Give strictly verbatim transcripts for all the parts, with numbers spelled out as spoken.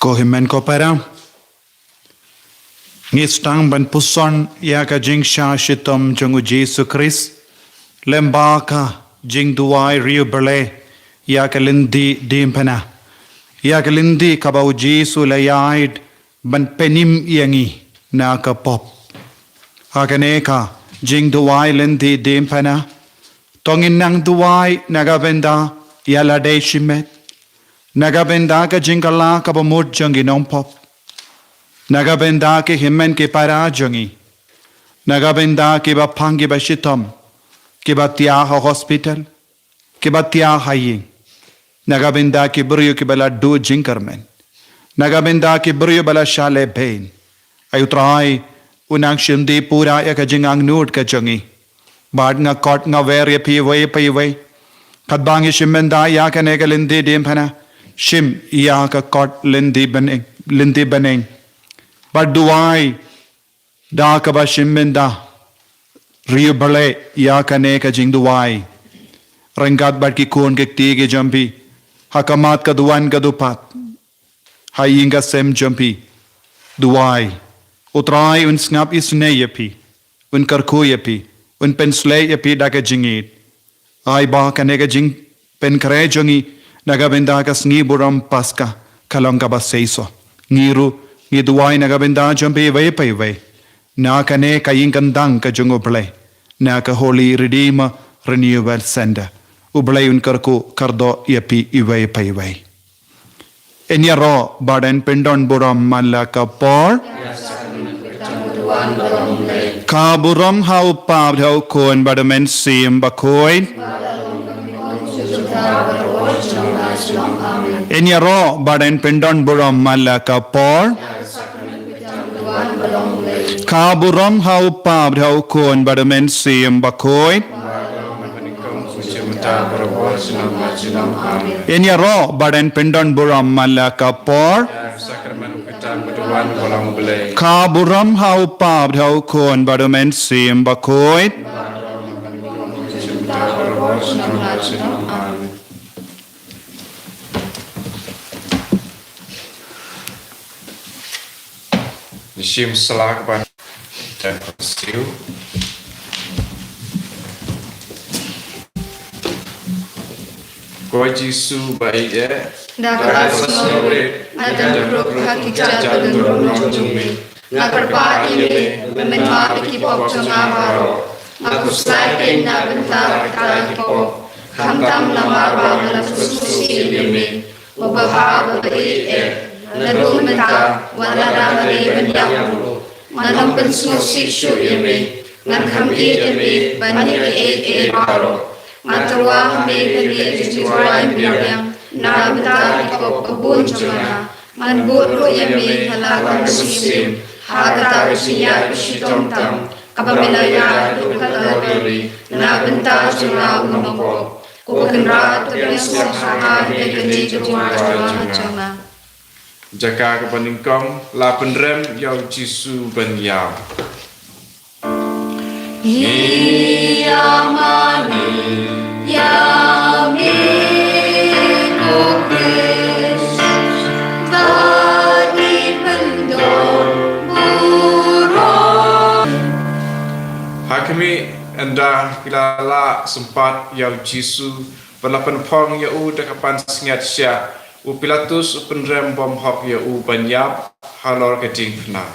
Ko hynmen ko para, ngi sdang ban puson ïa ka jingshah shitom jong u Jisu Khrist lyngba ka jingduwai riewblei ïa ka lynti diengphna, ïa ka lynti kaba u Jisu u la ïaid ban pynim ïa ngi na ka pop. Ha kane ka jingduwai lynti diengphna, to ngin nang duwai na ka bynta ïa lade shimet, na ka bynta ka jingkylla kaba mut jong ki nongpop, na ka bynta ki hynmen ki para jong ngi, na ka bynta kiba pang kiba shitom, kiba thiah ha hospital, kiba thiah ha ïing, na ka bynta ki briew kiba la duh jingkyrmen, na ka bynta ki briew ba la shah lehbeiñ. Ai u Trai, u nang shimti pura ïa ka jingangnud ka jong ngi. Bad nga kot nga wer ïa phi iwei pa iwei. Katba ngi shim bynta ïa kane ka lynti diengphna, shim ïa ka kot lynti bneng, lynti bneng. Bad duwai da kaba shim bynta riewblei ïa kane ka jingduwai, ryngkat bad ki khun ki kti ki jong phi, ha khmat ka duwan ka dupat, ha ïing ka sem jong phi. Duwai, u Trai un sngap isynei ïa phi, un kyrkhu ïa phi, un pynshlei ïa phi da ka jingïeit. Ai ba kane ka jingpynkhreh jong ngi na ka bynta ka sngi burom Paska ka long kaba seisoh. Ngi ruh ngi duwai na ka bynta jong phi iwei pa iwei, na kane ka ïing kyndang ka jong u Blei, na ka Holy Redeemer Renewal Center. U Blei un kyrkhu kyrdoh ïa phi iwei pa iwei. Yn ïaroh bad yn pyndon burom man la ka por. Ka burom ha u Kpa bad ha u Khun bad u Mynsiem Bakhuid. Yn ïaroh bad yn pyndon burom man la ka por. Ka burom ha u Kpa bad ha u Khun bad u Mynsiem Bakhuid. Yn ïaroh bad yn pyndon burom man la ka por. Ka burom ha u Kpa bad ha u Khun bad u Mynsiem Bakhuid. Ngi shim sla kaba nyngkong. Ko Jisu ba ïeit, da ka la sngewrit nga dang ruh ha ki kjat ka dang ruh jong me. Nga kyrpad ïa me, ba men map ïa ki pop jong nga baroh. Nga khuslai kein na bynta kita ki pop, khamtam namar ba nga la pynsngewsih ïa me. Ko Baba ba ïeit, naduh mynta wat lada nga dei ban ïap ruh, ngan ym pynsngewsih shuh ïa me. Ngan kham ïeit ïa me ban ïa kiei kiei baroh. Nga tyrwa ha me kane ka jingduwai biang biang na bynta ki pop ba bun jong nga. Ngan bud ruh ïa me ha la ka mynsiem ha kata ka jingïaid shitom tam kaba me la ïaid haduh Kalbari na bynta jong nga u nongpop. Ko Kynrad, to pdiang sngewbha ïa kane ka jingduwai jong nga. Jaka kaba nyngkong, la pynrem ïa u Jisu ban ïap. Ngi ïa mane ïa me ko Khrist, ba ngi pyndon burom. Ha khmih, ynda ki la lah sympat ïa u Jisu, ba la pynphong ïa u da ka pansngiat shiah, u Pilatus u pynrem bymhok ïa u ban ïap halor ka diengphna.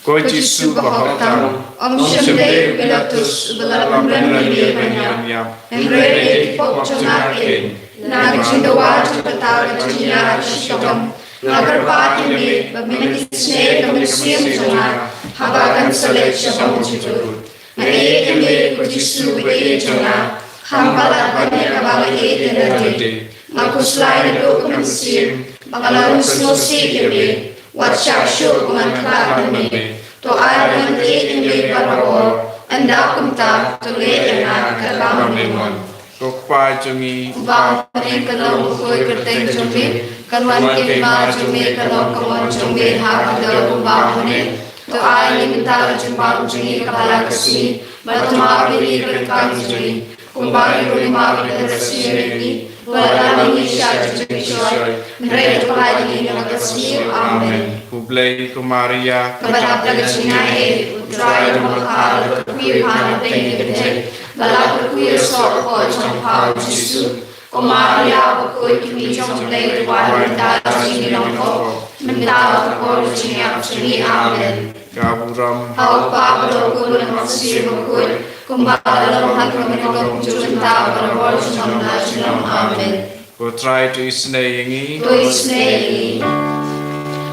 Ko Jisu ba hok tam, ym shym dei u Pilatus uba la pynrem ïa me ban ïap. Hynrei ïa ki pop jong nga kein, na ka jingdawa jong kata ka jingïaid shitom, nga kyrpad ïa me ba men isynei ïa ka mynsiem jong nga haba ngan sa leit sha bynta jong u Nga ïeit ïa me ko Jisu ba ïeit jong nga, kham palat ban ïa kaba nga ïeit ïa lade. Nga khuslai naduh ka mynsiem ba nga la rung sngewsih ïa me, wat shah shuh ba ngan khlad na me. To ai ba ngan ïeit ïa me barabor, ynda kumta to leh ïa nga katba me mon. Ko Kpa jong ngi uba ha bneng, ka long ka kyrteng jong me, kan wan ka hima jong me, kan long ka mon jong me ha ka dur kumba ha bneng. To ai ïa ngi mynta ka jingbam jong ngi kaba la ka sngi, bad to map ïa ngi ki kam jong ngi, Kumba ngi ruh ngi map ïa ka sngi ïa ngi, wat lam ïa ngi sha ka jingshoi, hynrei to pynlait ïa ngi na ka bymsniew. Amen. Khublei ko Maria, kaba dap da ka jingaiei, U Trai u don bad pha, la kyrkhu ïa pha na pdeng ki kynthei, bad la kyrkhu ïa u soh u kpoh jong pha U Jisu. Ko Maria bakhuid, Kmie jong U Blei, to duwai ïa ngi ki nongpop, mynta bad ha ka por ka jingïap jong ngi. Amen. Ka burom ha U Kpa, bad ha U Khun, bad ha U Mynsiem Bakhuid, kumba la long ha ka mynta, kumjuh mynta, bad ha ka por jong la junom. Amen. Ko Trai to isynei ïa ngi. To isynei ïa ngi.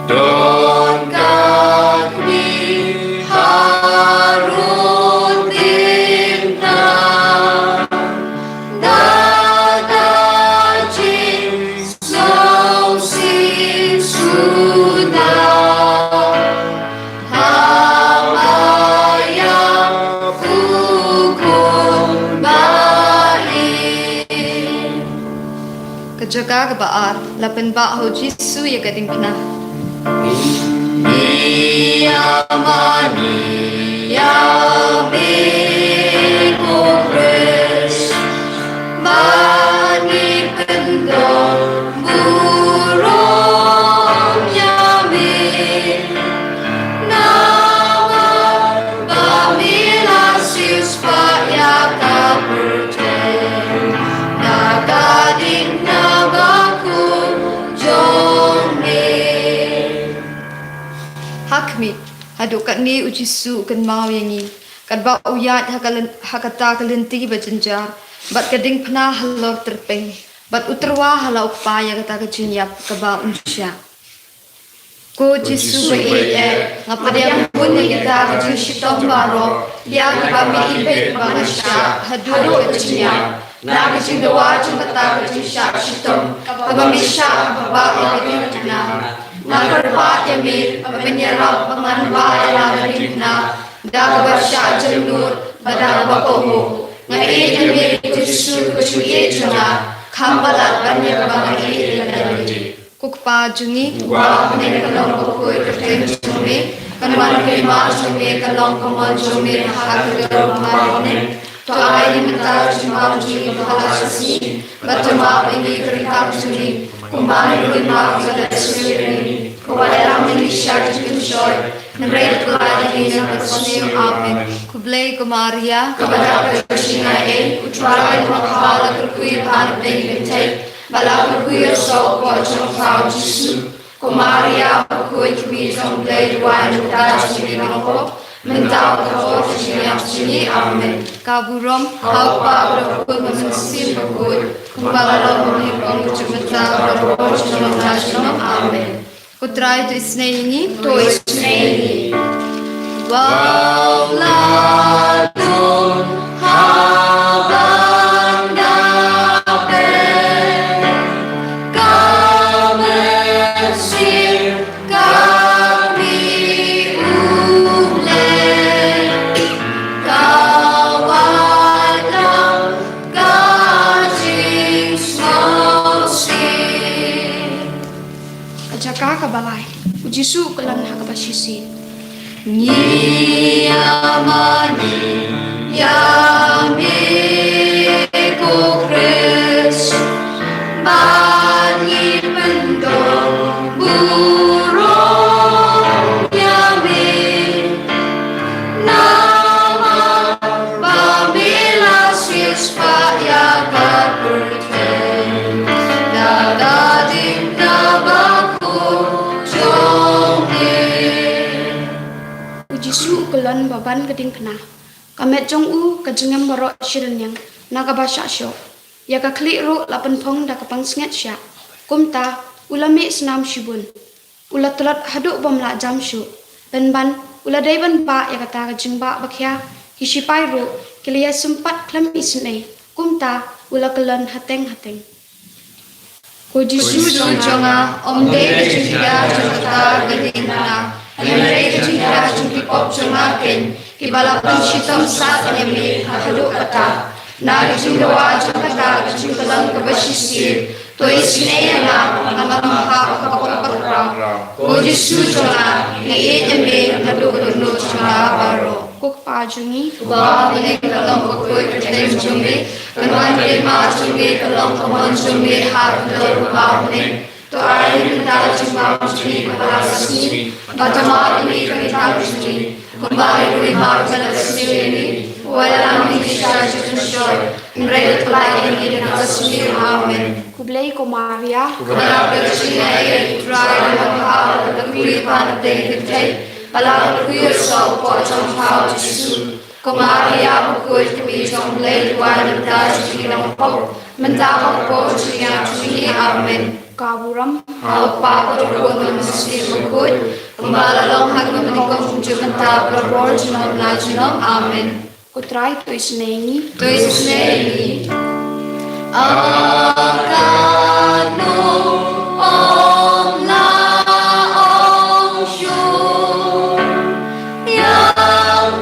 Don ka kmie harud diengphna, da ka jingsngewsih suda, ha maïap u khun ba-ïeit. Ka jaka kaba ar, la pynbah ha U Jisu ïa ka diengphna. Ïa mane ïa me ko Khrist, ba ngi pyndonkam burom ïa me. Namar ba me la siewspah ïa ka pyrthei da ka diengphna bakhuid jong me. Ha khmih, haduh katne U Jisu u kynmaw ïa ngi, katba u ïaid ha ka lyn-, ha kata ka lynti ba jynjar, bad ka diengphna halor tyrpeng, bad u tyrwa ha la U Kpa ïa kata ka jingïap kaba un shah. Ko Jisu ba-ïeit eh, nga pdiang bun ïa kita ki jingshitom baroh ïa kiba me ibit ba ngan shah haduh ka jingïap. Na ka jingdawa jong kata ka jingshah shitom kaba me shah ha kaba ïa ka diengphna, nga kyrpad ïa me ban ïarap ba ngan bah ïa la ka diengphna da kaba shah jemnud bad da kaba kohnguh. Nga ïeit ïa me ko Jisu ko Jingïeit jong nga, kham palat ban ïa kaba nga ïeit ïa lade. Ko Kpa jong ngi, uba ha bneng ka long ka kyrteng jong me, kan wan ka hima jong me, kan long ka mon jong me ha ka kyrteng jong me. To ai ïa ngi mynta ka jingbam jong ngi ha kane ka sngi, bad to map ïa ngi ki ryngkat jong ngi, kumba ngi ruh ngi map ïa ki ryngkat jong ngi. Wat ïalam ïa ngi sha ka jingpynshoi, hynrei to pynlait ïa ngi na ka bymsniew. Amen. Khublei ko Maria, kaba dap da ka jingaiei, U Trai u don bad pha, la kyrkhu ïa pha na pdeng ki kynthei, bad la kyrkhu ïa u soh u kpoh jong pha U Jisu. Ko Maria bakhuid, Kmie jong U Blei, duwai ïa ngi kita ki nongpop, mynta bad ha ka por ka jingïap jong ngi. Amen. Ka burom ha U Kpa, bad ha U Khun, bad ha U Mynsiem Bakhuid, kumba la long ha bneng, kumjuh mynta, bad ha ka por jong la junom. Amen. Ko Trai to isynei ïa ngi. To isynei ïa ngi. Wow la dum ha ban da pynka mynsiem ka mi u leh ka wat la ka jingsngewsih. Ka jaka kaba lai, U Jisu u kyllan ha kaba shisien. Ngi ïa mane ïa me ko Khrist, ba ngi pyndonkam burom ïa me. Namar ba me la siewspah ïa ka pyrthei da ka diengphna bakhuid jong me. U Jisu u kyllan ba ban ka diengphna. Ka met jong u ka jyngem baroh shi rynïeng na kaba shah shoh. Ïa ka khlieh ruh la pynphong da ka pansngiat shah. Kumta u la mih snam shibun. U la tlot haduh bym lah jam shuh. Pynban u la dei ban bah ïa kata ka jingbah ba khia. Ki shipai ruh ki la ïai sympat khlem isynei. Kumta u la kyllan hateng hateng. Ko Jisu jong nga, ym dei ka jingkhia jong kata ka diengphna, hynrei ka jingkhia jong ki pop jong nga keiñ, kiba la pynshitom sat ïa me haduh katta. Na ka jingdawa jong kata ka jingkyllan kaba shisien, to isynei ïa nga, nga ngam hap ka pop bakram. Ko Jisu jong nga, nga ïeit ïa me haduh ka dohnud jong nga baroh. Ko Kpa jong ngi uba ha bneng, ka long bakhuid ka kyrteng jong me, kan wan ka hima jong me, ka long ka mon jong me ha khyndew ruh kumba ha bneng. To ai ïa ngi mynta ka jingbam jong ngi kaba la ka sngi, bad to map ïa ngi ka ryngkat jong ngi, kumba ngi ruh ngi map ïa kiba la ka sniew ïa ngi. Wat ïalam ïa ngi sha ka jingpynshoi, hynrei to pynlait ïa ngi na ka sngi. Amen. Khublei ko Maria, kaba dap ka jingaiei, U Trai u don bad pha, la kyrkhu ïa pha na pdeng ki kynthei, bad la kyrkhu ïa u soh u pop jong pha u Jisu. Ko Maria bakhuid, ka kmie jong U Blei, to duwai ïa ngi kita kiba sngewthuh, mynta bad ha ka por jong ka jingïap jong ngi. Amen. Ka burom ha U Kpa, bad ha U Khun, bad ha U Mynsiem Bakhuid, kumba la long ha kaba nyngkong, kumjuh mynta, bad ha ka por junom la junom. Amen. Ko Trai to isynei ïa ngi. To isynei ïa ngi. Aka nong ong la ong shuh ïa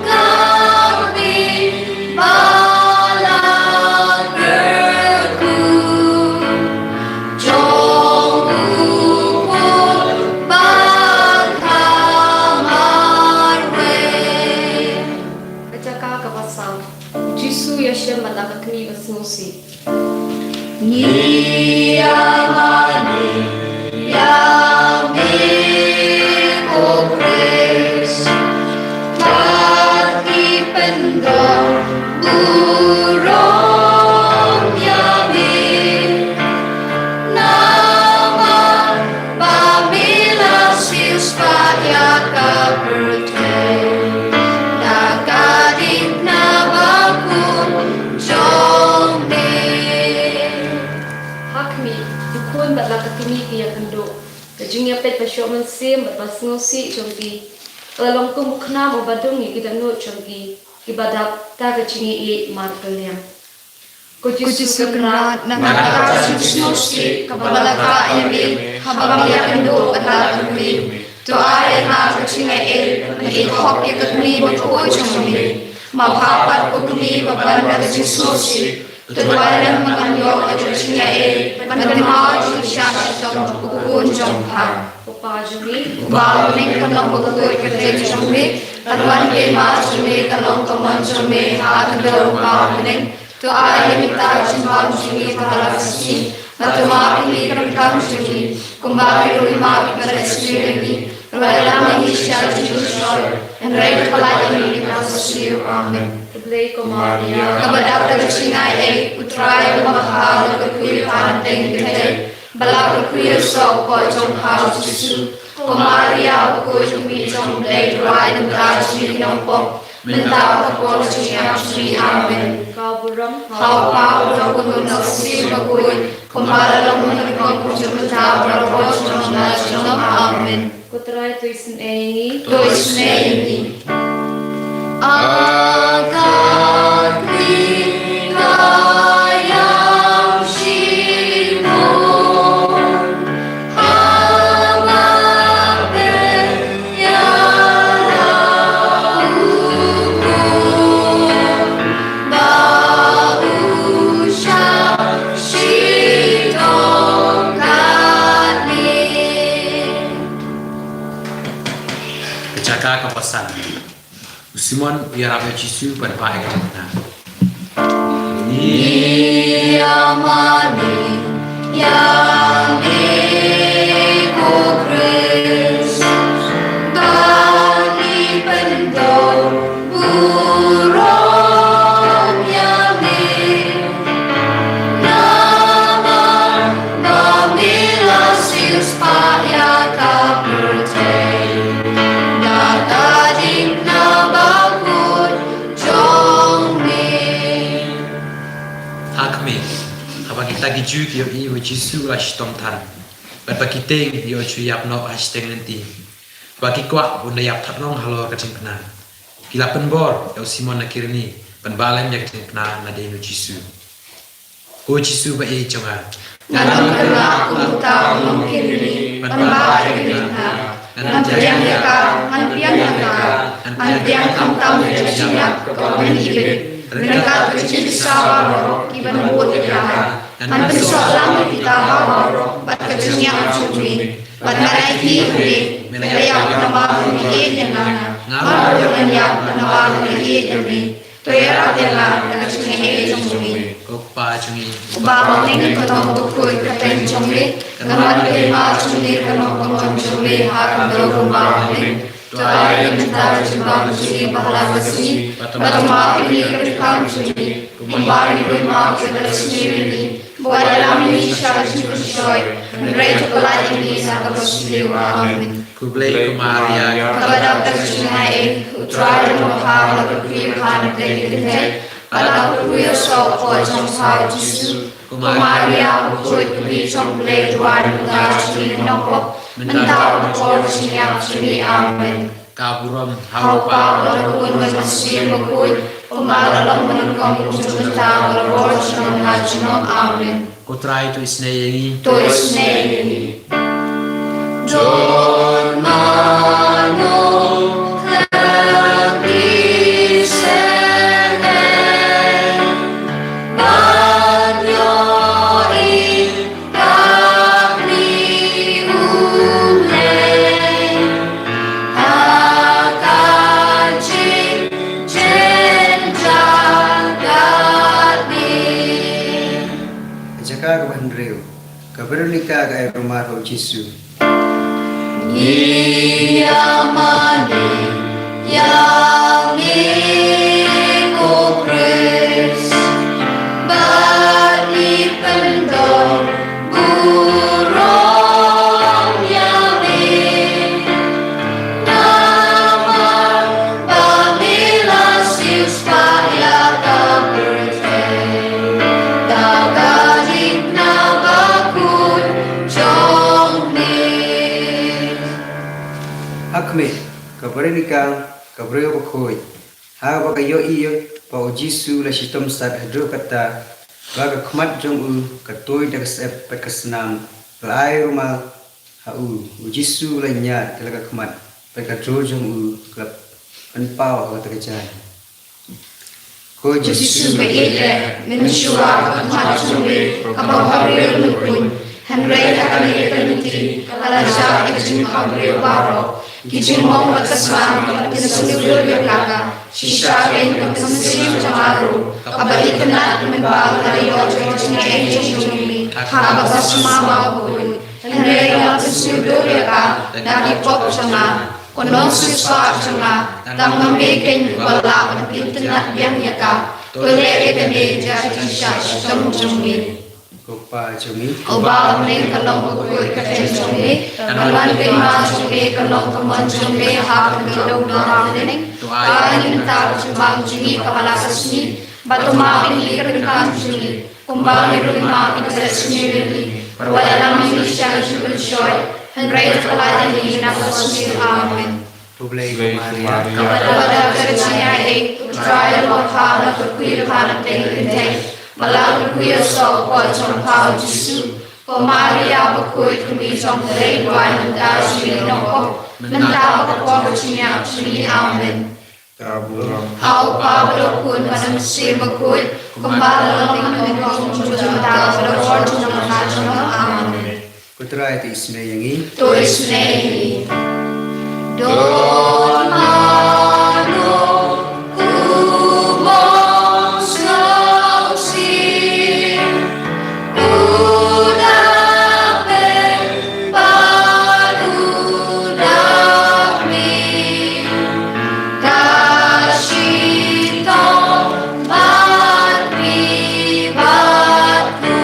ka kmie ba la kyrkhu jong U Khun bad ka marwei. Ka jaka kaba saw. U Jisu u ïashem bad la ka kmie basngewsih. Ngi ïa mane ïa me ko Khrist, bad ngi pyndonburom ïa me. Namar ba me la siewspah ïa ka pyrthei da ka diengphna bakhuid jong me. Ha khmih, U Khun bad la ka kmie ki ïakynduh. Ka jingïapeit bashoh mynsiem bad basngewsih jong ki, ka la long kum u khnam uba dung ïa ki dohnud jong ki kiba dap da ka jingïaieit markylliang. Ko Jisu Kynrad, na ka bynta ka jingsngewsih kaba la ktah ïa me haba me ïakynduh bad la ka kmie, to ai ïa nga ka jingaiei ban ïehok ïa ka kmie bakhuid jong me. Ma pha pat ko kmie ba ban da ka jingsngewsih, to duwai lem ba ngan ïoh ïa ka jingaiei ban kynmaw ïa ka jingshah shitom u Khun jong pha. Ko Kpa jong ngi uba ha bneng, kan long bakhuid ka kyrteng jong me, kan wan ka hima jong me, kan long ka mon jong me ha khyndew ruh kumba ha bneng. To ai ïa ngi mynta ka jingbam jong ngi kaba la ka sngi, bad to map ïa ngi ka ryngkat jong ngi, kumba ngi ruh ngi map ïa kiba la sniew ïa ngi. Wat ïalam ïa ngi sha ka jingpynshoi, hynrei to pynlait ïa ngi na ka sngi. Amen. Khublei ko Maria, kaba dap da ka jingaiei, U Trai u don bad pha, la kyrkhu ïa pha na pdeng ki kynthei, bad la kyrkhu ïa u soh u pop jong pha u Jisu. Ko Maria bakhuid, ka kmie jong U Blei, to duwai ïa ngi kita ki nongpop, mynta bad ha ka por jong ka jingïap jong ngi. Amen. Ka burom ha U Kpa, bad ha U Khun, bad ha U Mynsiem Bakhuid, kumba la long ha ka por, kumjuh mynta, bad ha ka por junom la junom. Amen. Ko Trai to isynei ïa ngi. To isynei ïa ngi. Aka kmie ka ïam shibun haba pynïaid ïa u Khun ba u shah shitom katne. Ka jaka kaba san. U Simon u ïarap ïa u Jisu ban bah ïa ka jingkna. Ngi ïa mane ïa me ko Khrist, ba ngi pyndonburom ïa me. Namar ba me la siewspah ïa ka pyrthei da ka diengphna bakhuid jong me. Ha khmih, haba kita ki Jiw ki ïohi ba u Jisu u la shitom than, bad ba ki tieng ki ïoh shu ïap noh ha shiteng lynti, ba ki kwah ba un da ïap thatlong halor ka diengphna, ki la pynbor ïa u Simon na Kirene ban bah lem ïa ka diengphna nadien u Jisu. Ko Jisu ba ïeit jong nga, ngan ym kyrpad kum uta u nong Kirene ban bah ïa ka diengphna. Ngan pdiang ïa ka, ngan pdiang ïa ka, ngan pdiang khamtam ïa ka jingïap kaba wan ibit ryngkat ka jingkitsaw baroh kiban bud ïa ka. Ngan pynsoh lang ïa kita baroh bad ka jingïap jong me. Bad nga ai hi ha me, me la ïap namar ba me ïeit ïa nga. Nga ruh ngan ïap namar ba me ïeit ïa me. To ïarap ïa nga da ka jingaiei jong me. Ko Pa jong ngi uba ha bneng, ka long bakhuid ka kyrteng jong me. Ka nang wan ka hima jong me, ka long ka mon jong me ha ka bynta kumba ha bneng. To ai ïa ngi mynta ka jingbam jong ngi ba ha la ka sngi. Bad to map ïa ngi ki kyrkhu jong ngi, kumba ngi ruh ngi map ïa ki ba la sniew ïa ngi. Wat ïalam ïa ngi sha ka jingpynshoi, hynrei to pyllait ïa ngi na kaba sniew. Amen. Khublei ko Maria, kaba dap da ka jingaiei, U Trai u don bad pha, pha la kyrkhu ïa pha na pdeng ki kynthei, bad la kyrkhu ïa u soh u kpoh jong pha U Jisu. Ko Maria bakhuid, ka Mei jong U Blei, duwai ïa ngi kita kiba nongpop, mynta bad ha ka por ka jingïap jong ngi. Amen. Ka burom ha U Kpa, bad ha U Khun, bad ha U Mynsiem Bakhuid, kumba la long mynnyngkong, mynta bad barabor, junom la junom. Amen. Ko Trai to isynei ïa ngi. To isynei ïa ngi. Don mano ka kti seh, ban ïohi ka kti U Blei ha ka jingjynjar. Ka jaka kaba hynriew. Ka Veronika ka ai arumar ha U Jisu. Ngi ïa mane ïa me ko Khrist, bad ngi pyndon burom ïa me. Namar ba me la siewspah ïa ka pyrthei da ka dikna bakhuid jong me. Ha khmih, ka Veronika, ka briew bakhuid, haba ka ïohi ba U Jisu u la shitom sat haduh katta, ba ka khmat jong u ka tuid da ka syep bad ka snam, ka la ai rumal ha u. U Jisu u la ñiad, te la ka khmat bad ka jrong jong u ka la pynpaw ha kata ka jaiñ. Ko Jisu, Jisu ba ïeit eh, mynshuwa ka khmat jong me kaba ha riew mynkuñ, hynrei ha kane ka lynti ka la jah ïa ka jingkam briew baroh. Ki jingmong bad ka slam ki la pynsngewdur ïa ka. Shisha kein ka mynsiem jong nga ruh kaba itynnad, mynba nga la ïoh jingaiei jong me ha kaba sma bakhuid. Hynrei nga la pynsngewdur ïa ka da ki pop jong nga. Ko Nongsiewspah jong nga, tang ma me kein uba lah ban pynitynnad biang ïa ka. To leh ïa kane da ka jingshisha shitom jong me. Ko Pa jong ngi uba ha bneng, ka long bakhuid ka kyrteng jong me. Ka nang wan ka hima jong me, ka long ka mon jong me ha ka bynta kumba ha bneng. To ai ïa ngi mynta ka jingbam jong ngi kaba ha la ka sngi. Bad to map ïa ngi ki kyrkhu jong ngi, kumba ngi ruh ngi map ïa kiba la sniew ïa ngi. Bad wat ïalam ïa ngi sha ka jingpynshoi, hynrei to pyllait ïa ngi na kaba sniew. Amen. Khublei ko Maria, kaba dap da ka jingaiei, U Trai u don bad pha, pha la kyrkhu ïa pha na pdeng ki kynthei, bad la kyrkhu ïa u soh u kpoh jong pha U Jisu. Ko Maria bakhuid, ka Mei jong U Blei, duwai ïa ngi kita kiba nongpop, mynta bad ha ka por ka jingïap jong ngi. Amen. Ka burom ha U Kpa, bad ha U Khun, bad ha U Mynsiem Bakhuid, kumba la long mynnyngkong, mynta bad barabor, junom la junom. Amen. Ko Trai to isynei ïa ngi. To isynei ïa ngi. Don mano kum u sngewsih, u da peit bad u da mih, ka shitom bad phi bad u.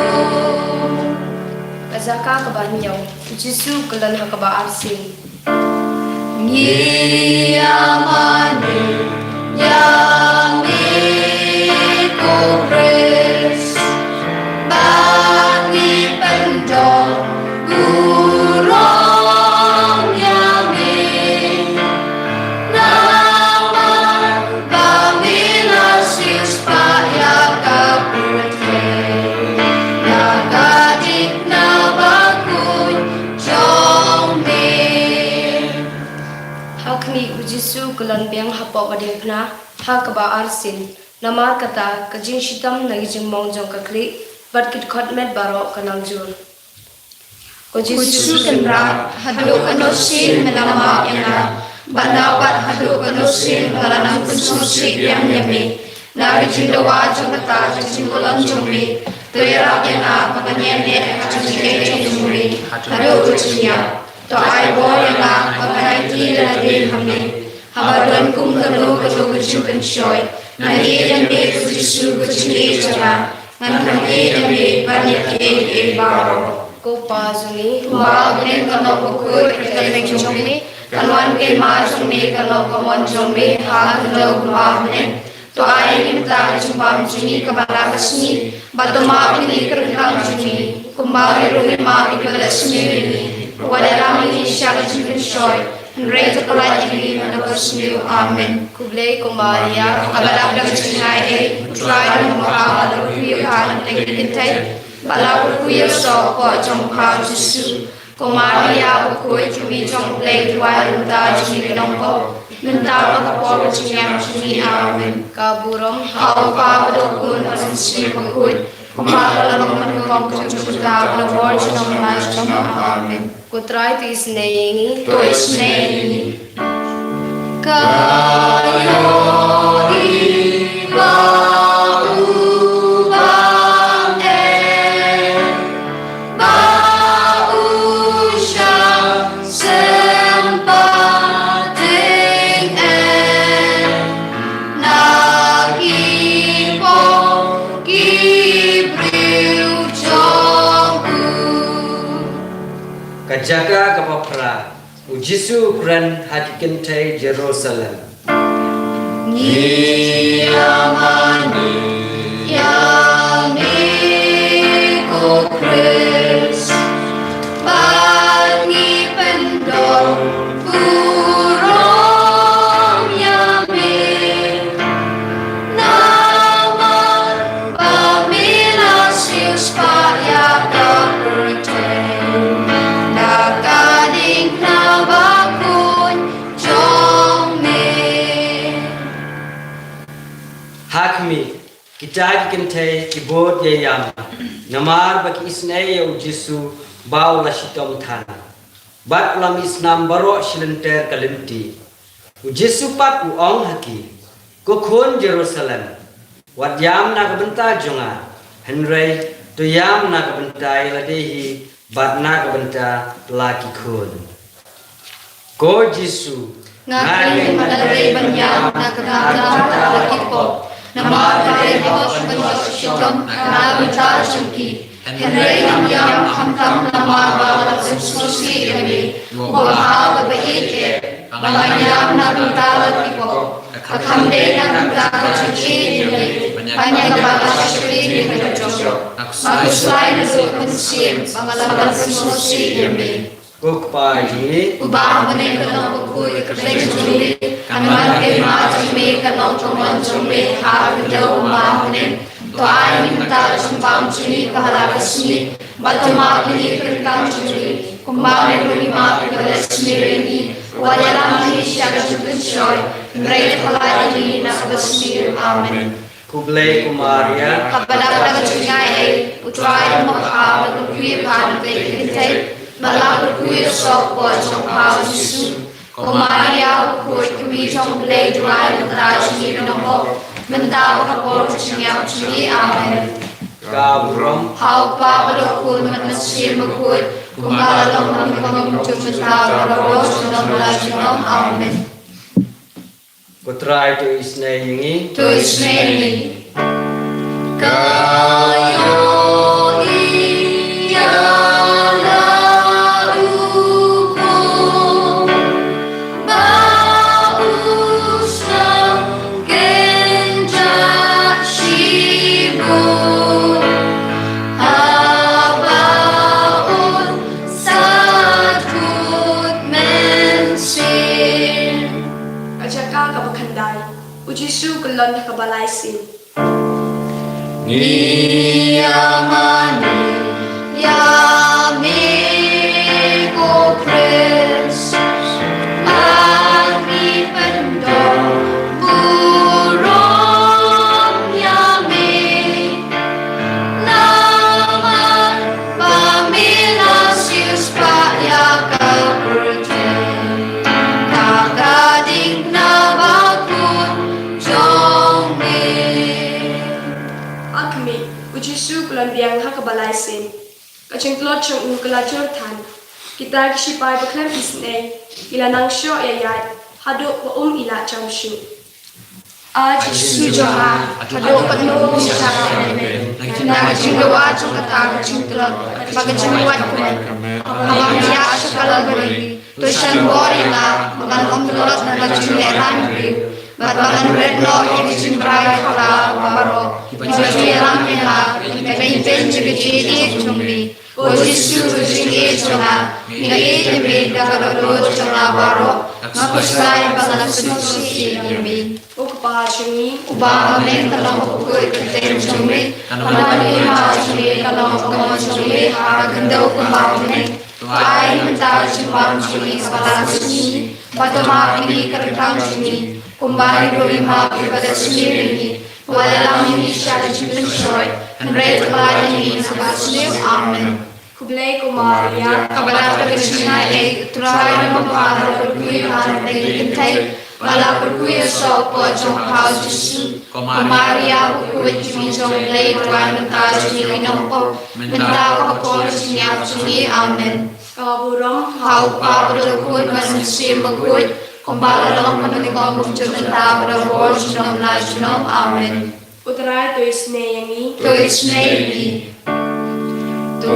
Ka jaka kaba hynñiew. U Jisu u kylli ha kaba arsien. Ngi ïa mane ïa me ko Khrist, bad ngi pyndon burom ïa me. Namar ba me la siewspah ïa ka pyrthei da ka dikna bakhuid jong me. Ha khmih, U Jisu u kylli biang hapoh ka diengphna ha kaba arsien. Namar kata, ka jingshitom na ki jingmong jong ka khlieh bad ki dkhot met baroh ka nang jur. Ko Jisu kynrad, haduh katno sien me la map ïa nga, bad nga pat haduh katno sien nga la nang pynsngewsih biang ïa me. Na ka jingdawa jong kata ka jingburom jong me, to ïarap ïa nga ba ngan ïaineh ha ka jingaiei jong me haduh ka jingïap. To ai bor ïa nga ba ngan aiti lade ha me, haba don kum kano kano ka jingpynshoi. Ngan ïeit ïa me ko Jisu ko jingïeit jong nga. Ngan kham ïeit ïa me ban ïa kiei kiei baroh. Ko Pa jong ngi, kumba ha bneng ka long bakhuid ha ka kyrteng jong me, kan wan ka hima jong me, kan long ka mon jong me ha ka khyndew kumba ha bneng. To ai ïa ngi mynta ka jingbam jong ngi kaba la ka sngi, bad to map ïa ngi ki ryngkang jong ngi, kumba ngi ruh ngi map ïa kiba leh sniew ïa ngi. Wat ïalam ïa ngi sha ka jingpynshoi, hynrei to pynlait ïa ngi na kaba sniew. Amen. Khublei ko Maria, kaba dap da ka jingaiei, U Trai u don bad pha, pha la kyrkhu ïa pha na pdeng ki kynthei, bad la kyrkhu ïa u soh hapoh jong pha u Jisu. Ko Maria bakhuid, ko Kmie jong U Blei, duwai ïa ngi kita ki nongpop, mynta bad ha ka por ka jingïap jong ngi. Amen. Ka burom ha U Kpa bad ha U Khun bad ha U Mynsiem Bakhuid, kumba ka la long mynnyngkong, kumjuh mynta, bad ha ka por jong ngi. Amen. Ko Trai to isynei ïa ngi. To isynei ïa ngi. Ka ïohi ba u bang eh, ba u shah sympat teng eh, na ki bor ki briew jong u. Ka jaka kaba phra. U Jisu u kren ha ki kynthei Jerusalem. Ngi ïamane ïa me ko Khrist, bad ngi pyndonkam burom ïa me. Namar ba me la siewspah ïa ka pyrthei da ka diengphna bakhuid jong me. Ha khmih, kita ki kynthei ki bud ïa ïam, namar ba ki isynei ïa u Jisu ba u la shitom than, bad u la mih snam baroh shi lynter ka lynti. U Jisu pat u ong ha ki, Ko khun Jerusalem, wat ïam na ka bynta jong nga, hynrei to ïam na ka bynta ïa lade hi bad na ka bynta la ki khun. Ko Jisu, nga kren nga dei ban ïam na ka bynta la ki pop, namar ka dei pop ban ïoh shitom na ka bynta jong ki. Hynrei ngam ïam khamtam namar ba la pynsngewsih ïa me, ko Baba ba ïeit eh, ba ngan ïam na ka bynta la ki pop, ka kham dei na ka bynta ka jingïeit ïa me, ban ïa kaba nga shakri ïa ka jong. Nga khuslai naduh mynsiem ba nga la pynsngewsih ïa me. Ko Kpa jong ngi uba ha bneng, ka long bakhuid ha ka kyrteng jong me, kan wan ka hima jong me, kan long ka mon jong me ha ka khyndew kumba ha bneng. To ai ïa ngi mynta ka jingbam jong ngi kaba ha la ka sngi, bad to map ïa ngi ki ryngkang jong ngi, kumba ngi ruh ngi map ïa kiba leh sniew ïa ngi. Wat ïalam ïa ngi sha ka jingpynshoi, hynrei to pynlait ïa ngi na kaba sniew. Amen. Khublei ko Maria, kaba dap da ka jingaiei, U Trai u don bad pha, la kyrkhu ïa pha na pdeng ki kynthei, bad la kyrkhu ïa u soh hapoh jong pha u Jisu. Ko Maria bakhuid, ko Kmie jong U Blei, duwai ïa ngi kita ki nongpop, mynta bad ha ka por ka jingïap jong ngi. Amen. Ka burom ha U Kpa bad ha U Khun bad ha U Mynsiem Bakhuid, kumba la long mynnyngkong, kumjuh mynta, bad ha ka por jong ngi la junom. Amen. Ko Trai to isynei ïa ngi. To isynei ïa ngi. Ka ïohi ïa la u khun ba u sngewkynjah shibun, haba un sa kut mynsiem. Ka jaka kaba khyndai. U Jisu u kyllon ha kaba lai sien. Ngi ïamane ïa me ko Khrist, bad ngi pyndonkam burom ïa me. Namar ba me la siew A khmih, u Jisu u la biang ha kaba lai sien. Ka jingtlot jong u ka la jur than. Kita ki shipai bakhlem isynei ki la nang shoh ïaid haduh ba um ïaleh jam shuh. A Jisu jong nga, haduh katno ngin shah ïaid na ka jingdawa jong kata ka jingtlot bad ka jingwad ka met? Haba ngan ïaid sha Kalbari, to shon bor ïa nga ba ngan ym tlot na ka jinglehrain briew bad ba ngan ret noh ïa ka jingbrai bakla baroh kiba ju ïalam ïa nga, ïa ka beiñ beiñ jong ka jingïeit jong me. Ko Jisu, u jingïeit jong nga, nga ïeit ïa me da ka dohnud jong nga baroh. Nga khuslai ba ngan sngewsih ïa me. Ko Kpa jong ngi uba ha bneng, ka long ka kyrteng jong me. Ka nongrim jong me ka long ka mon jong me ha ka khyndew kumba ha bneng. To ai mynta ka jingbam jong ngi kaba la ka sngi. Bad to map ïa ngi ka ryngkang jong ngi kumba ngi ruh ngi map ïa kiba la sniew ïa ngi. Wat ïalam ngi sha ka jingpynshoi, hynrei to pynlait ïa ngi na kaba sniew. Amen. Khublei ko Maria, kaba dap da ka jingaiei, U Trai u don bad phi ha ki kynthei, bad la kyrkhu ïa u soh hapoh jong pha u Jisu. Ko Maria bakhuid, Kmie jong U Blei, to duwai ïa ngi ki nongpop, mynta bad ha ka por jingïap jong ngi. Amen. Ka burom ha U Kpa bad ha U Khun bad ha U Mynsiem Bakhuid, kumba la long mynnyngkong, kumjuh mynta bad ha ka por junom la junom. Amen. U Trai to isynei ïa ngi. To isynei ïa ngi. To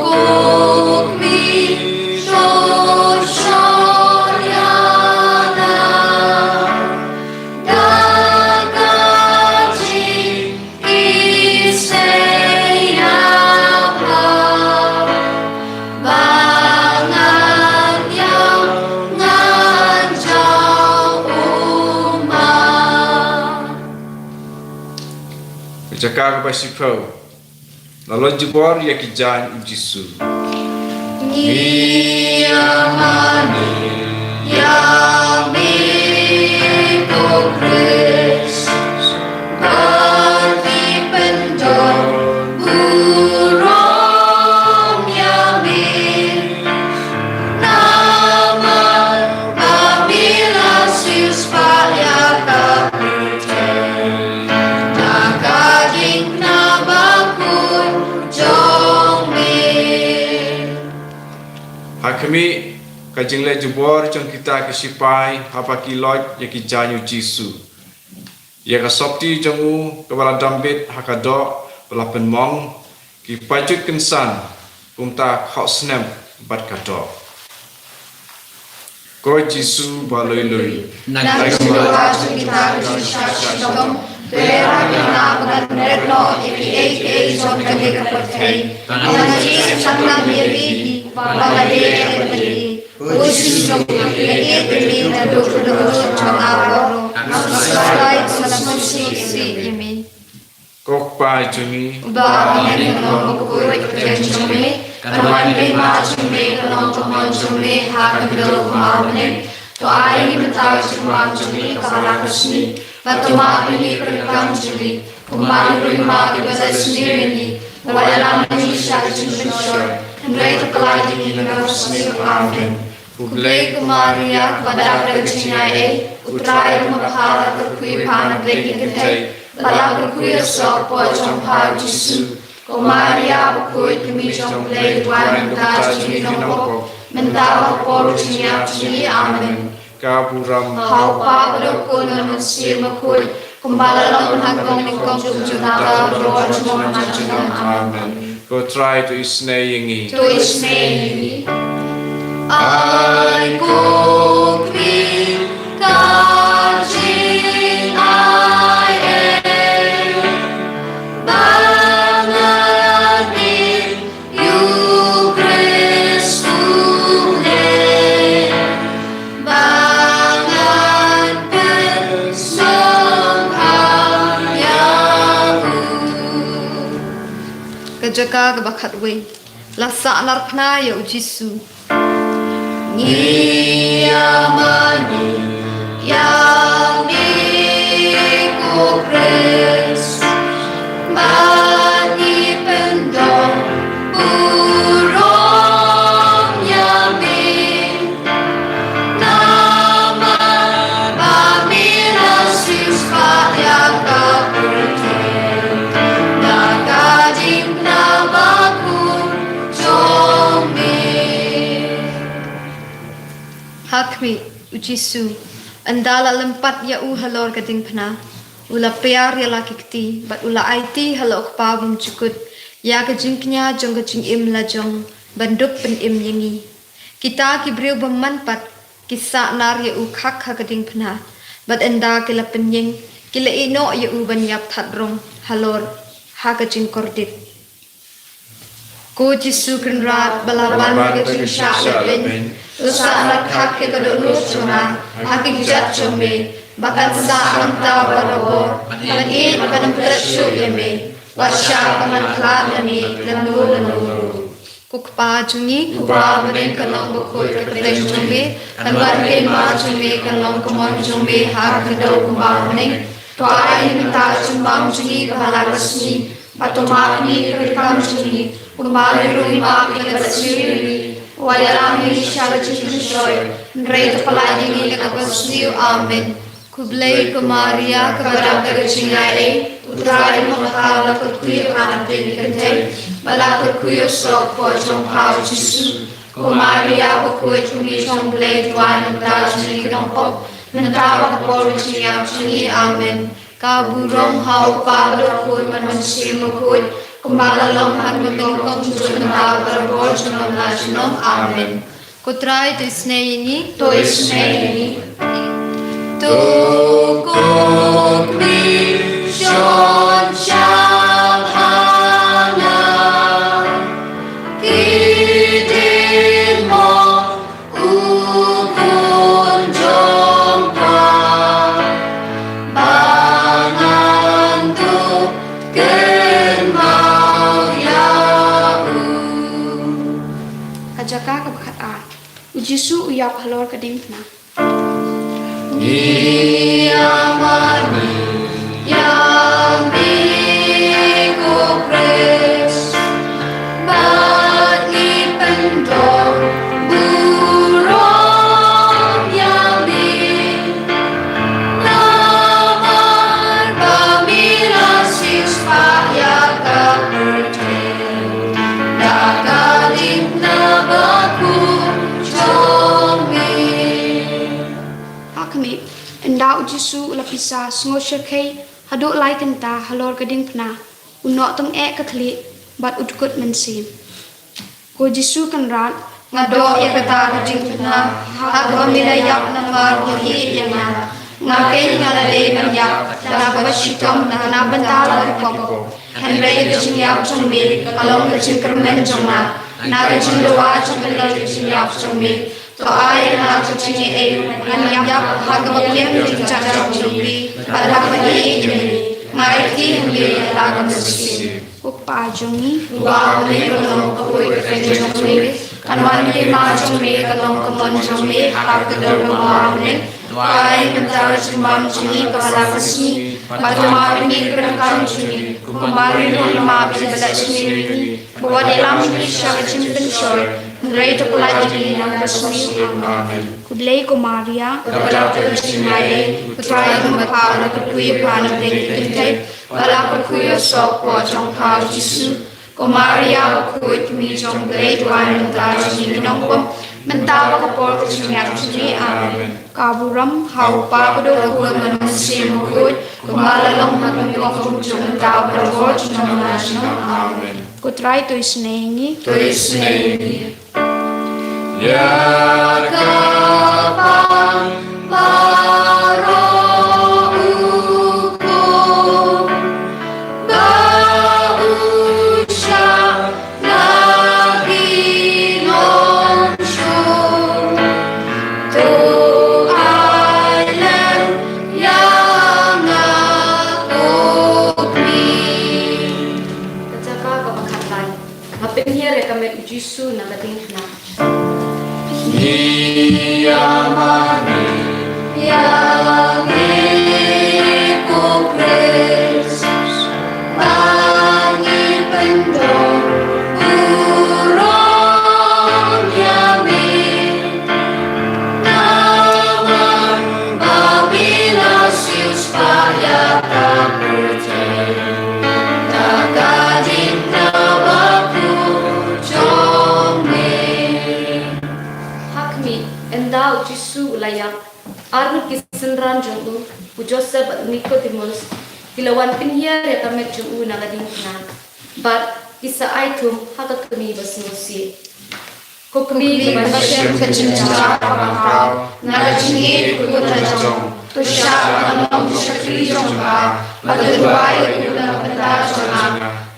kuk mi to shon ïa la da ka jing isynei ïa pha, ba ngan ïoh ngan jaw u ma. Jaka kaba shiphew. La leit jubor ïa ki jaiñ u Jisu. Ngi ïa mane ïa me ko Khrist, ba ngi pyndon burom ïa me. Namar ba me la siewspah ïa ka pyrthei da ka jingkna bakhuid jong me. Ha khmih, ka jingleit jubor jong kita ki shipai haba ki leit ïa ki jaiñ u Jisu. Ïa ka sopti jong u kaba la dambit ha ka doh ba la pynmong, ki paitjut kynsan, kumta khohsnep bad ka doh. Ko Jisu ba lui lui, na ka jingdawa jong kita ki jingshah shitom, to ïarap ïa nga ba ngan ret noh ïa kiei kiei jong kane ka pyrthei. Ba ngan ïeit tang ïa me, ba ngan ïeit ïa me. Ko Jisu jong nga, nga ïeit ïa me naduh ka dohnud jong nga baroh. Nga khuslai ba ngan sngewsih ïa me. Ko Kpa jong ngi uba ha bneng, ka long ka kyrteng jong me. Ka don ka hima jong me, ka long ka mon jong me ha ka khyndew kumba ha bneng. To ai ïa ngi mynta ka jingbam jong ngi kaba la ka sngi. Bad to map ïa ngi ka ryngkang jong ngi, kumba ngi ruh ngi map ïa kiba la sniew ïa ngi. Wat ïalam ngi sha ka jingpynshoi, hynrei to pynlait ïa ngi na kaba sniew. Amen. Khublei ko Maria, kaba dap da ka jingaiei, U Trai u don bad pha. La kyrkhu ïa pha na pdeng ki kynthei, bad la kyrkhu ïa u soh hapoh jong pha u Jisu. Ko Maria bakhuid, Kmie jong U Blei, duwai ïa ngi ki nongpop, mynta bad ha ka por jingïap jong ngi. Amen. Ka burom ha U Kpa bad ha U Khun bad ha U Mynsiem Bakhuid, kumba la long mynnyngkong, nyngkong, kumjuh mynta, bad ha ka por junom la junom. Amen. Ko Trai to isynei ïa ngi. To isynei ïa ngi. Ai ko Kmie ka jingaiei, ba ngan ïeit ïa U Khrist U Blei, ba ngan pynsngewbha ïa u. Ka jaka kaba khatwei. La sahnarphna ïa u Jisu. Ngi ïa mane ïa me ko Khrist, ba ngi pyndon burom ïa me. Namar ba me la siewspah ïa ka pyrthei Khmih, u Jisu, ynda la lympat ïa u halor ka diengphna, u la pynïar ïa la ki kti, bad u la aiti ha la u Kpa bymjukut ïa ka jingkñia jong ka jingim la jong ban dup pynim ïa ngi. Kita ki briew bymman pat ki sah nar ïa u khak ha ka diengphna, bad ynda ki la pynïeng, ki la ïeh noh ïa u ban ïap that rong halor ha ka jingkordit. Ko Jisu Kynrad ba la ban ka jingshah lehbeiñ, to sah nar khak ïa ka dohnud jong nga ha ki kjat jong me, ba kan sah hangta barabor ban ïeit bad ban klet shuh ïa me, wat shah ban khlad ïa me lano lano ruh. Ko Kpa jong ngi uba ha bneng, kan long bakhuid ka kyrteng jong me, kan wan ka hima jong me, kan long ka mon jong me ha ka kdaw kumba ha bneng. To ai ïa ngi mynta ka jingbam jong ngi kaba ha la ka sngi, bad to map ïa ngi ki kam jong ngi, kumba ngi ruh ngi map ïa kiba sniew ïa ngi. Wat ïalam ïa ngi sha ka jingpynshoi, hynrei to pyllait ïa ngi na kaba sniew. Amen. Khublei ko Maria, kaba don ka jingaiei, u Trai u don bad pha, la kyrkhu ïa pha na pdeng ki kynthei, bad la kyrkhu ïa u soh ka por jong pha u Jisu. Ko Maria bakhuid, ko Kmie jong U Blei, to duwai ïa ngi ki nongpop, mynta bad ha ka por ka jingïap jong ngi. Amen. Ka burom ha u Kpa bad ha u Khun bad ha u Mynsiem Bakhuid, kumba la long ha kaba nyngkong, kumjuh, mynta bad barabor, junom la junom. Amen. Ko Trai to isynei ïa ngi. To isynei ïa ngi. To ko Kmie, shon shang ha nga, ki dei mo u Khun jong pha, ba ngan dup kynmaw ïa u. Ka jaka kaba khatar. U Jisu u ïap halor ka diengphna. Ngi ïa mane ïa me ko Khrist, bad ngi pyndonkam burom ïa me. Namar ba me la siewspah ïa ka pyrthei da ka diengphna bakhuid jong me. Ha khmih, ynda u Jisu u la pisa sngewshyrkhei haduh lai kynta halor ka diengphna, u noh tyngeh ka khlieh bad u dkut mynsiem. Ko Jisu Kynrad, nga doh ïa kata ka diengphna ha kaba me la ïap namar ba me la ïeit ïa nga. Nga keiñ nga la dei ban ïap da kaba shitom na ka bynta la ka pop. Hynrei ka jingïap jong me ka long ka jingkyrmen jong nga. Na ka jingdawa jong ka jingïap jong me, to ai ïa nga ka jingaiei ban ïap ha kaba kem ïa ka jingïap jong me bad ha kaba ïeit ïa me. Nga aiti ha me ïa la ka mynsiem. Ko Kpa jong ngi uba ha bneng, kan long bakhuid ka kyrteng jong me, kan wan ka hima jong me, kan long ka mon jong me ha ka kdaw kumba ha bneng. To ai mynta ka jingbam jong ngi kaba ha la ka sngi, bad to map ïa ngi ki kam jong ngi, kumba ngi ruh ngi map ïa kiba sniew ïa ngi. Bad wat ïalam ïa ngi sha ka jingpynshoi, hynrei to pyllait ïa ngi na kaba sniew. Amen. Khublei ko Maria, kaba don ka jingaiei, u Trai u don bad pha, la kyrkhu ïa pha na pdeng ki kynthei, bad la kyrkhu ïa u soh ka por jong pha u Jisu. Ko Maria bakhuid, Kmie jong U Blei, duwai ïa ngi ki nongpop, mynta bad ha ka por ka jingïap jong ngi. Amen. Ka burom ha u Kpa bad ha u Khun bad ha u Mynsiem Bakhuid, kumba la long ha kaba nyngkong, kumjuh, mynta bad barabor, junom la junom. Amen. Ko Trai to isynei ïa ngi. To isynei ïa ngi. Ïa ka pang baroh u khun ba u shah na ki nongshun, to ai lem ïa nga ko Kmie. Ka jaka kaba khatlai. Nga pynhiar ïa ka met u Jisu na ka diengphna. Ngi ïa mane ïa me ko Khrist, ba ngi pyndonkam burom ïa me. Namar ba me la siewspah ïa ka pyrthei da ka diengphna bakhuid jong me. Ha khmih, ynda u Jisu ïap, arngut ki synran jong u, u Joseph bad u Nicodemus, ki la wan pynhiar ïa ka met jong u na ka diengphna, bad ki sa ai thum ha ka kmie basngewsih. Ko kmie kaba shem ka jingjynjar kaba khraw na ka jingïeit khun la jong, to shah ban long u shakri jong nga, bad to duwai ïa u na ka bynta jong nga.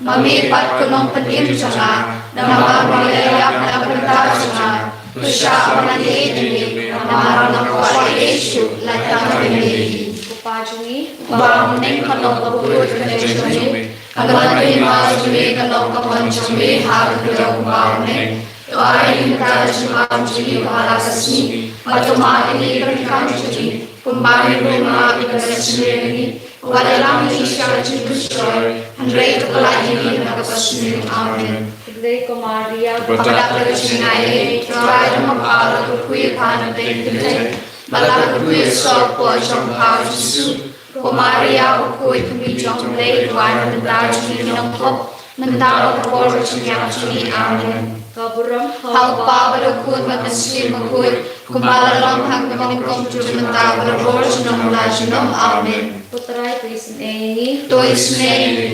Ma me pat ko nongpynim jong nga, namar ba me la ïap na ka bynta jong nga, to shah ban ïeit ïa me namar nga kwah ïa Jisu lait tang ïa me hi. Ko Pa jong ngi, uba ha bneng, ka long ka burom ka jong me. Ka don ka hima jong me, ka long ka mon jong me ha ka khyndew kumba ha bneng. To ai ïa ngi mynta ka jingbam jong ngi kaba ha ka sngi, bad to map ïa ngi ka ryngkat jong ngi, kumba ngi ruh ngi map ïa kiba sngewsih ïa ngi. Wat lam ïa ngi sha ka jingpynshoi, hynrei to pynlait ïa ngi na kaba sniew. Amen. Khublei ko Maria, kaba dap da ka jingaiei, U Trai u don bad pha, to kyrkhu ïa pha na pdeng ki kynthei, bad la kyrkhu ïa u soh hapoh jong pha u Jisu. Ko Maria, u khuid kmie jong U Blei, duwai na ka bynta jong ngi ki nongpop, mynta bad ha ka por ka jingïap jong ngi. Amen. Ka burom ha U Kpa bad ha U Khun bad ha U Mynsiem Bakhuid, kumba la long ha kaba nyngkong, mynta bad ha ka por junom la junom. Amen. Ko Trai to isynei ïa ngi. To isynei ïa ngi.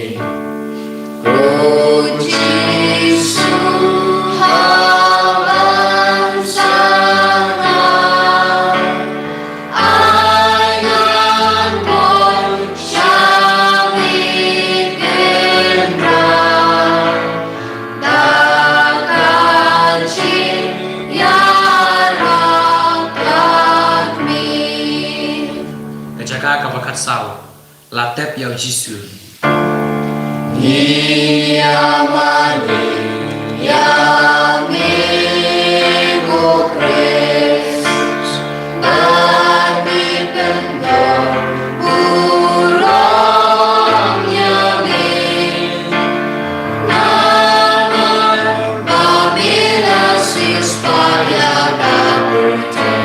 Ko Jisu, ha ban sah nga, ai ngan bud sha me kynrad, da ka jingïarap ka kmie. Ka jaka kaba khatsaw. La tep ïa u Jisu. Ngi ïa mane ïa me ko Khrist, bad ngi pyndonkam burom ïa me. Namar ba me la siewspah ïa ka pyrthei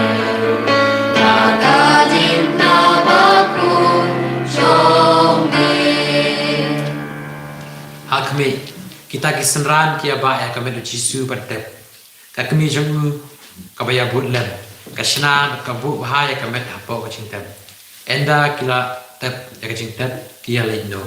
na ka diengphna bakhuid jong me. Ha khmih, kita ki synran ki ïabah ïa ka met u Jisu bad tep. Ka kmie jong u kaba ïabud lem, ka shna bad ka buh bha ïa ka met hapoh ka jingtep. Ynda ki la tep ïa ka jingtep, ki ïaleit noh.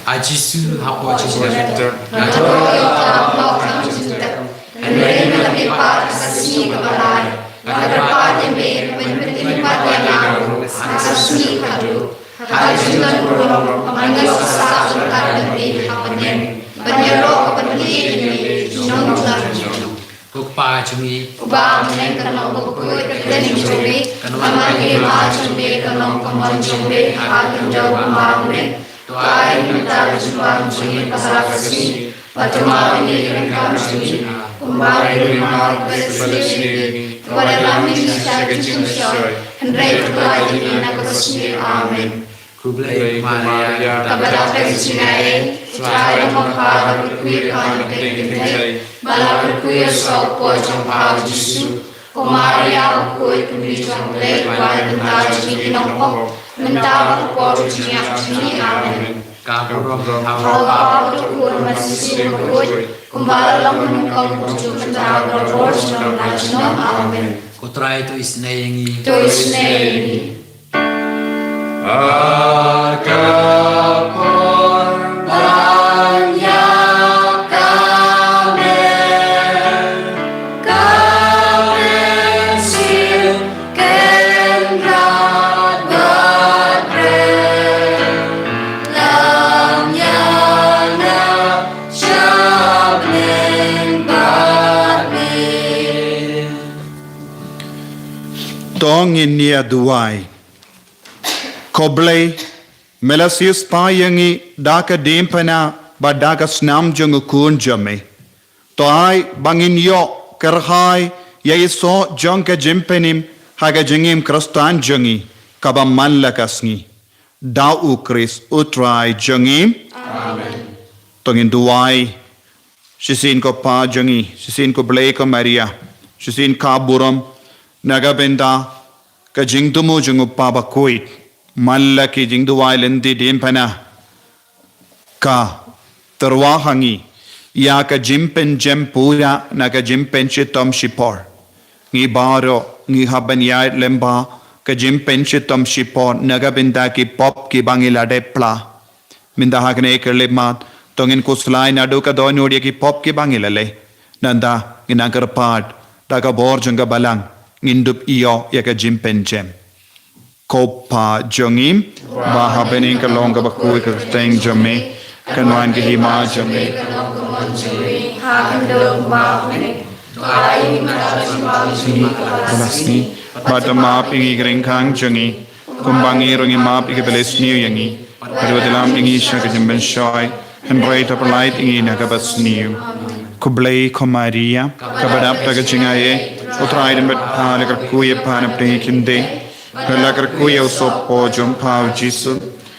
A Jisu, hapoh jingtep, nga ïoh ïa ka hapoh ka jingtep. Hynrei mynta pat ha ka sngi kaba lai, nga kyrpad ïa me ban pynim pat ïa nga ruh ha ka sngi kaba khatduh. Ha ka jingdon burom, nga ïoh ka sah ban kat ban ïaid ha bneng, ban ïaroh ka ban ïaid ïa me junom la junom. Ko Kpa jong ngi, uba ha bneng, ka long bakhuid ka kyrteng jong me, ka long ka hima jong me, ka long ka mon jong me ha ka khyndew kumba ha bneng. To ai ïa ngi mynta ka jingbam jong ngi kaba ha ka sngi, bad to map ïa ngi ka ryngkat jong ngi, kumba ngi ruh ngi map ïa kiba sngewsih ïa ngi. Wat lam ïa ngi sha ka jingpynshoi, hynrei to pynlait ïa ngi na kaba sniew. Amen. Khublei ko Maria, kaba dap da ka jingaiei, U Trai u don bad pha, to kyrkhu ïa pha na pdeng ki kynthei, bad la kyrkhu ïa u soh hapoh jong pha u Jisu. Ko Maria, u khuid kmie jong U Blei, duwai na ka bynta jong ngi ki nongpop, mynta bad ha ka por ka jingïap jong ngi. Amen. Ka burom ha U Kpa, ha U Khun bad ha U Mynsiem Bakhuid, kumba la long ha ka nyngkong, mynta bad ha ka por junom la junom. Amen. Ko Trai to isynei ïa ngi. To isynei ïa ngi. Ha ka por ban ïa ka met, ka mynsiem kynrad bad briew, lam ïa nga sha bneng bad miet. To ngin ïa duwai. Ko Blei, me la siewspah ïa ngi da ka diengphna bad da ka snam jong u Khun jong me. To ai ba ngin ïoh kyrhai ïa i soh jong ka jingpynim ha ka jingim Khristan jong ngi kaba man la ka sngi. Da u Khrist u Trai jong ngi. Amen. To ngin duwai. Shisien ko Pa jong ngi, shisien ko Blei ko Maria, shisien ka burom na ka bynta ka jingthmu jong u Kpa bakhuid, man la ki jingduwai lynti diengphna, ka tyrwa ha ngi ïa ka jingpynjem pura na ka jingpynshitom shipor. Ngi baroh ngi hap ban ïaid lyngba ka jingpynshitom shipor na ka bynta ki pop kiba ngi la dep pla. Mynta ha kane ka khyllipmat, to ngin khuslai naduh ka dohnud ïa ki pop kiba ngi la leh. Nangta ngin nang kyrpad, da ka bor jong ka Balang, ngin dup ïoh ïa ka jingpynjem. Ko Pa jong ngi ba ha bneng, ka long kaba khuid ka kyrteng jong me, kan wan ka hima jong me. Balas ni, bad to map ïa ngi ki jingkyrkhu jong ngi, kumba ngi ruh ngi map ïa kita kiba la sniew ïa ngi. Bad wat ïalam ïa ngi sha ka jingpynshoi, hynrei to pynlait ïa ngi na kaba sniew. Khublei ko Maria, kaba dap da ka jingaiei, U Trai u don bad pha, la kyrkhu ïa pha na pdeng ki khyndai, bad la kyrkhu ïa u sohpop jong pha u Jisu.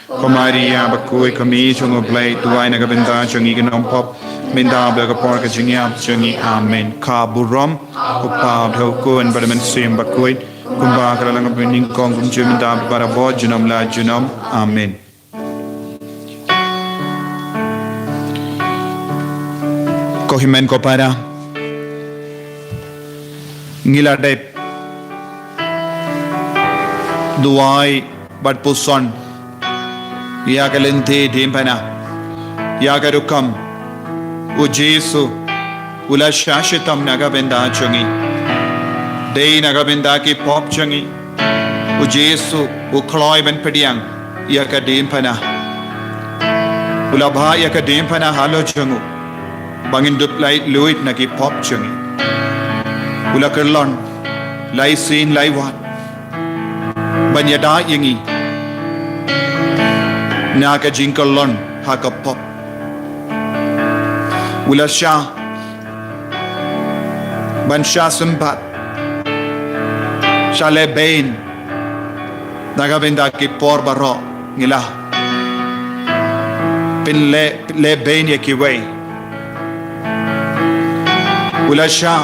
Ko Maria bakhuid, ko Mei jong u Blei, duwai na ka bynta jong ngi ki nongpop, mynta bad ha ka por ka jingïap jong ngi. Amen. Ka burom u Kpa, u Khun bad u Mynsiem Bakhuid, kumba ka la long ha bneng, kumjuh mynta bad barabor, junom la junom. Amen. Ko hynmen ko para, ngi la dep duwai bad puson ïa ka lynti diengphna, ïa ka rukom u Jisu u la shah shitom na ka bynta jong ngi. Dei na ka bynta ki pop jong ngi u Jisu u kloi ban pdiang ïa ka diengphna. U la bha ïa ka diengphna halor jong u, ba ngin dup lait luid na ki pop jong ngi. U la kyllon lai sien lai wat ban ïada ïa ngi na ka jingkyllon ha ka pop. U la shah ban shah sympat, shah lehbeiñ na ka bynta ki por baroh ngi la pynleh, lehbeiñ ïa kiwei. U la shah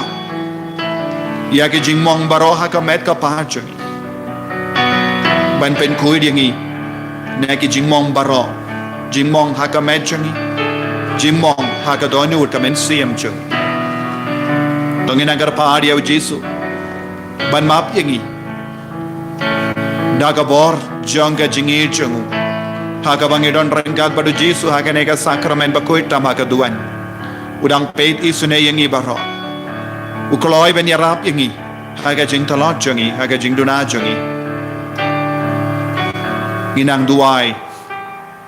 ïa ki jingmong baroh ha ka met ka phad jong ngi, ban pynkhuid ïa ngi na ki jingmong baroh, jingmong ha ka met jong ngi, jingmong ha ka dohnud ka mynsiem jong ngi. To ngin nang kyrpad ïa u Jisu ban map ïa ngi da ka bor jong ka jingïeit jong u, ha kaba ngi don ryngkat bad u Jisu ha kane ka sakramen bakhuid tam ha ka duwan. U dang peit isynei ïa ngi baroh. U kloi ban ïarap ïa ngi ha ka jingtlot jong ngi, ha ka jingduna jong ngi. Ngi nang duwai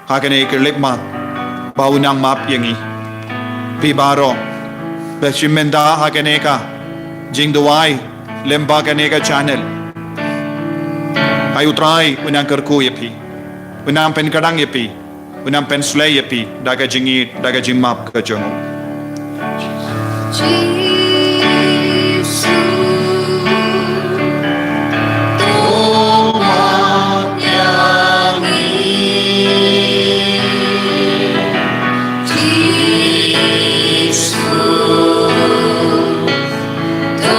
ha kane ka khyllipmat ba u nang map ïa ngi. Phi baroh ba shim bynta ha kane ka jingduwai lyngba kane ka channel, ai u Trai u nang kyrkhu ïa phi, u nang pynkdang ïa phi, u nang pynsleh ïa phi da ka jingïeit, da ka jingmap ka jong u. Jisu, to map ïa ngi. Jisu, to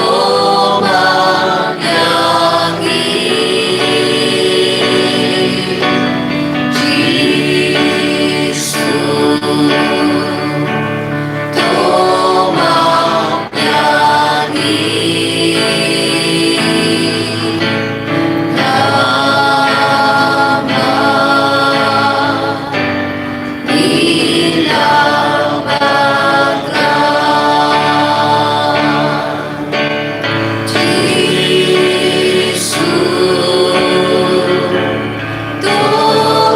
map ïa ngi. Jisu, to map ïa ngi. Namar ngi la bakla. Jisu, to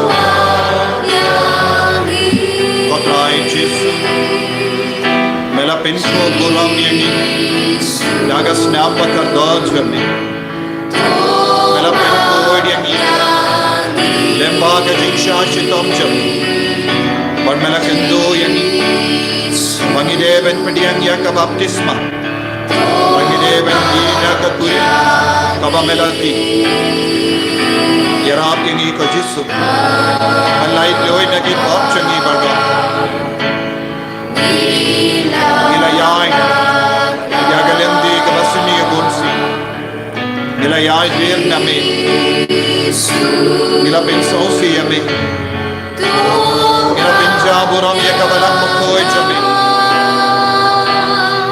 map ïa ngi. Ko Trai Jisu, me la pynkhuid burom ïa ngi da ka snam bakordor jong me. Me la pynkhuid ïa ngi lyngba ka jingshah shitom jong me, bad me la kynduh ïa ngi ba ngi dei ban pdiang ïa ka baptisma, ba ngi dei ban ïoh ïa ka kurim kaba me la die. Ïarap ïa ngi ko Jisu ban lait luid na ki pop jong ngi baroh. Ngi la ïaid ïa ka lynti kaba sniew bunsien. Ngi la ïaid rir na me. Ngi la pynsngewsih ïa me. Ngi la pynjah burom ïa ka Balang bakhuid jong me.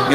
Ngi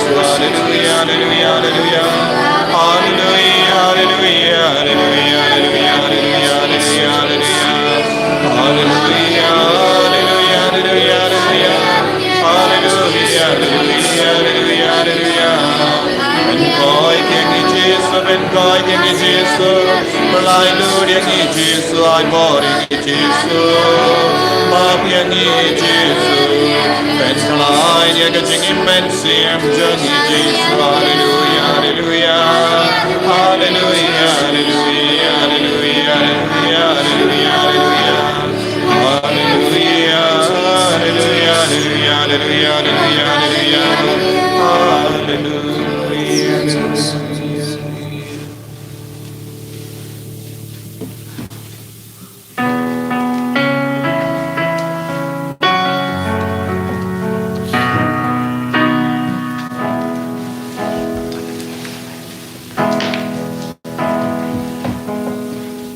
Jisu. Haleluya, haleluya, haleluya. Haleluya, haleluya, haleluya. Haleluya, haleluya, haleluya. Haleluya, haleluya, haleluya, haleluya. Pynkoit ïa ngi Jisu, pynkoit ïa ngi Jisu. Pynlait lut ïa ngi Jisu, ai bor ïa ngi Jisu. Map ïa ngi Jisu. Pynkhlaiñ ïa ka jingim mynsiem jong ngi Jisu. Haleluya, haleluya. Haleluya, haleluya, haleluya, haleluya, haleluya, haleluya. Haleluya, haleluya, haleluya, haleluya, haleluya, haleluya. Haleluya.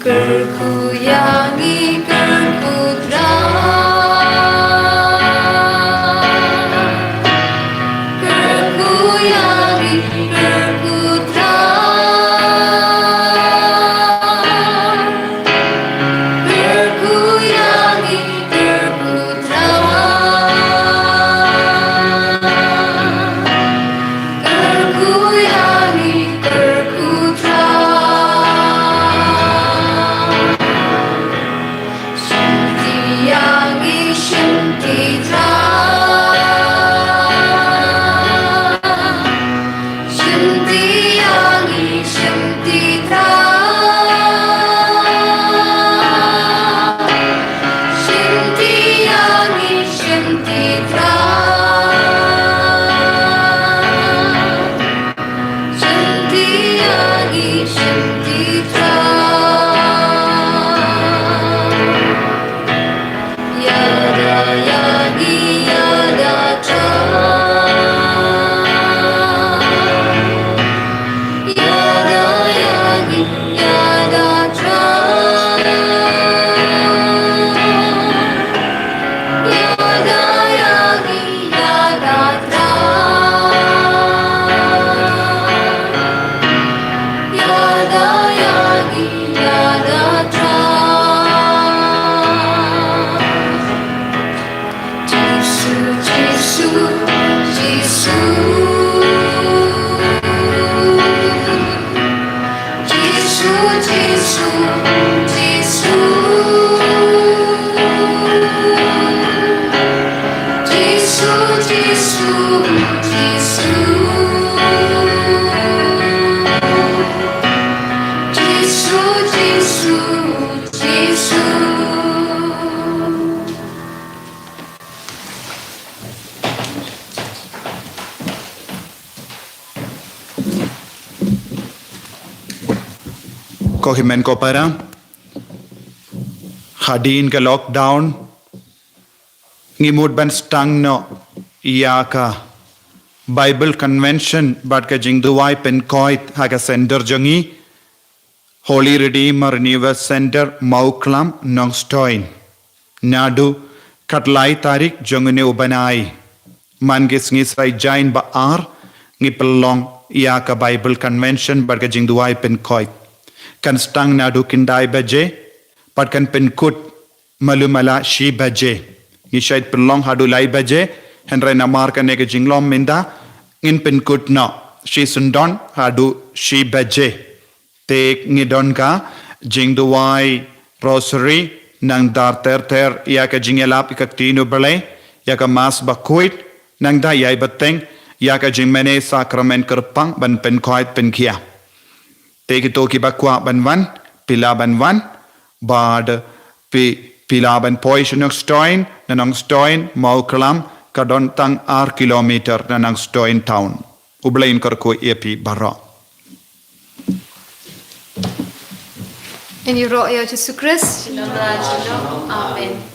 Kyrkhu ïa ngi, kyrkhu Trai. Kyrkhu ïa ngi, kyrkhu Ko hynmen ko para, hadien ka lockdown, ngi mut ban sdang noh ïa ka Bible Convention bad ka jingduwai pynkoit ha ka center jong ngi, Holy Redeemer Renewal Center, Mawklam, Nongstoiñ. Naduh khatlai tarik jong une u bnai, man ki sngi Saitjaiñ ba ar, ngi pynlong ïa ka Bible Convention bad ka jingduwai pynkoit. Kan sdang naduh khyndai baje bad kan pynkut malu mala shi baje. Ngi shait pynlong haduh lai baje, hynrei namar kane ka jinglong mynta, ngin pynkut noh shi syndon haduh shi baje. Te ngi don ka jingduwai rosary, nangta ter ter ïa ka jingïalap ïa ka ktien U Blei, ïa ka Mass bakhuid, nangta ïai bteng ïa ka jingmane sakramen kyrpang ban pynkoit pynkhia. Te kito kiba kwah ban wan, phi lah ban wan, bad phi, phi lah ban poi sha Nongstoiñ, na Nongstoiñ, Mawklam, ka don tang ar kilometer na Nongstoiñ town. U Blei un kyrkhu ïa phi baroh. Ngi ïaroh ïa U Jisu Khrist. Amen.